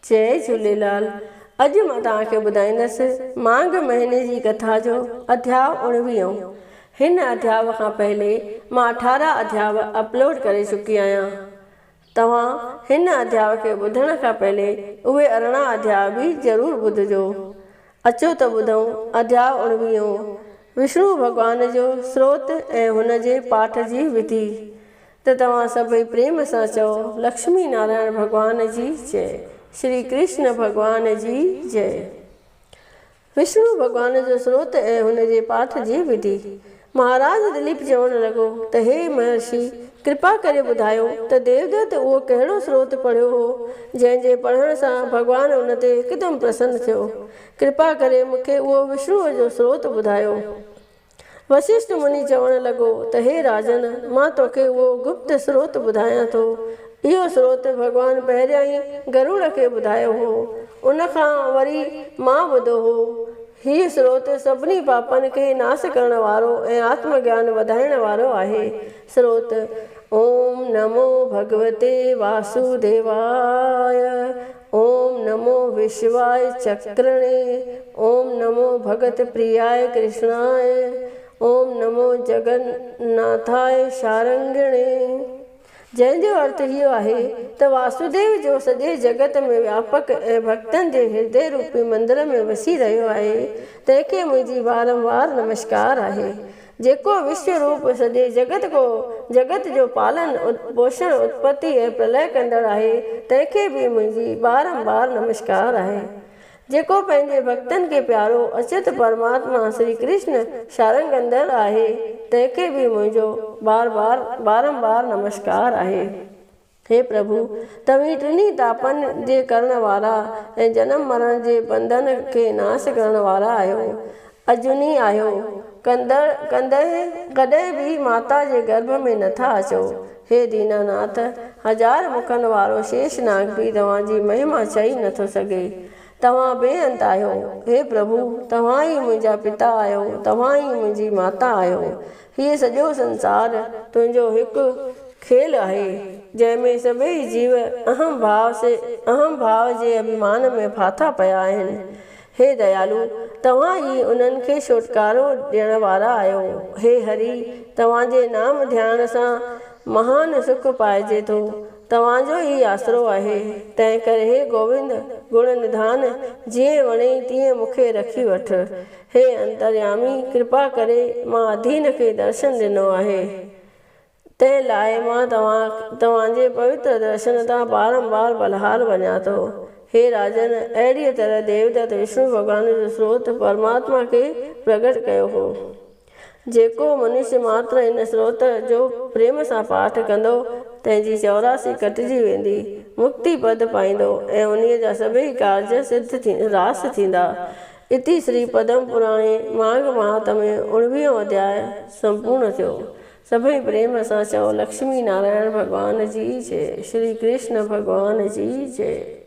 جئي جهوليلال اڄ مان توهان کي ٻڌائيندس مانگهه مهيني جي ڪٿا جو اڌياء اڻويهون. هن اڌياء کان پهلي مان اٺارهن اڌياء اپلوڊ ڪري چڪي آهيان. توهان هن اڌياء کي ٻڌڻ کان پهلي اهي 18 اڌياء به ضرور ٻڌجو. اچو ته ٻڌون اڌياء اڻويهون وشنو ڀڳوان جو سروت ۽ هن جي پاٺ جي وڌي. ته توهان سڀئي پريم سان چئو لڪشمي نارائڻ ڀڳوان جي جئي، شري ڪرشن ڀڳوان جي جئي. وشنو ڀڳوان جو سروت ۽ هن جي پاٺ جي وڌي. مهاراج دليپ چوڻ لڳو ته هي مهرشي! ڪرپا ڪري ٻڌايو ته ديودت اهو ڪهڙو سروت پڙهيو هو، جنهن جي پڙهڻ سان ڀڳوان ان تي هڪدم پرسن ٿيو. ڪرپا ڪري مون کي اهو وشنوء جو سروت ٻڌايو. وششٺ مني چوڻ لڳو ته هي راجن! مان توکي اهو گپت سروت ٻڌايان ٿو. اهو سروت ڀڳوان پهريائين گروڙ کي ٻڌايو هو. ان کان وري مان ٻڌو هو. هيء سروت سڀني پاپن کي ناس ڪرڻ وارو ۽ آتم گيان وڌائڻ وارو آهي. سروت، اوم نمو ڀڳوتي واسوديواي. اوم نمو وشواء چڪرڻي، اوم نمو ڀڳت پرياء ڪرشڻاء، اوم نمو جگن ناٿاء شارنگڻي. جنهن جو ارٿ اهو آهي ته واسوديو جو سڄي جڳت ۾ وياپڪ ۽ ڀڳتن جي هردي روپي مندر ۾ وسي رهيو آهي، تنهن کي منهنجي وارنوار نمشڪار آهي. جيڪو وشو روپ سڄي جڳت ڪو جڳت جو پالن، پوشڻ، اتپتي ۽ پرلئه ڪندڙ آهي، تنهن کي به منهنجي بارنبار نمشڪار آهي. جيڪو پنهنجي ڀڳتن کي پيارو اچت پرماتما شري ڪرشن شارنگندر آهي، تنهن کي به منهنجو بار بار بارنبار نمشڪار آهي. هي پرڀو! توهين ٽنهي تاپن جي ڪرڻ وارا ۽ جنم مرڻ جي بنڌن کي ناس ڪرڻ وارا آهيو. اجوني آهيو. ڪندڙ ڪڏهن ڪڏهن به ماتا جي گرڀ ۾ نٿا اچو. هي ديناناٿ! هزار مکن وارو شيش ناگ به توهان جي مهما چئي نٿو سگهي. توهان بي انت آهيو. هي پرڀو! توهان ئي منهنجا پتا آهيو، توهان ئي منهنجي ماتا آهيو. هيء سڄو سنسار تنهنجو هڪ کيل آهي، جنهن ۾ سڀيئي جيو اهم ڀاء سي اهم ڀاء جي اڀيمان ۾ ڦاٿا پيا آهن. هي ديالو! توهان ئي انهن کي ڇوٽڪارو ڏيڻ وارا آهيو. هي هري! توهان جي نام ڌيان سان مهان سک پائجي ٿو. توهان جو ئي آسرو آهي. تنهن ڪري هي گووند گڻ نڌان! جيئن وڻيئي تيئن مون کي رکي وٺ. هي انتريامي! ڪرپا ڪري مان اڌين کي درشن ڏنو آهي، تنهن لاء مان توهان جي پوتر درشن تان بارنبار ٻلهار وڃان ٿو. هي راجن! اهڙيء طرح ديودت وشنو ڀڳوان جو سروت پرماتما کي پرگٽ ڪيو هو. جيڪو منشي ماتر هن سروت جو پريم سان پاٺ ڪندو، تنهن جي 84 ڪٽجي ويندي، مڪتي پد پائيندو ۽ انهيء جا سڀيئي ڪارج سڌ ٿي راس ٿيندا. اتي شري پدم پراڻي مانگهه مهاتمي اڻويهون اڌياء سمپورڻ ٿيو. سڀئي پريم سان چئو لڪشمي نارائڻ ڀڳوان جي جئي، شري ڪرشن ڀڳوان جي جئي.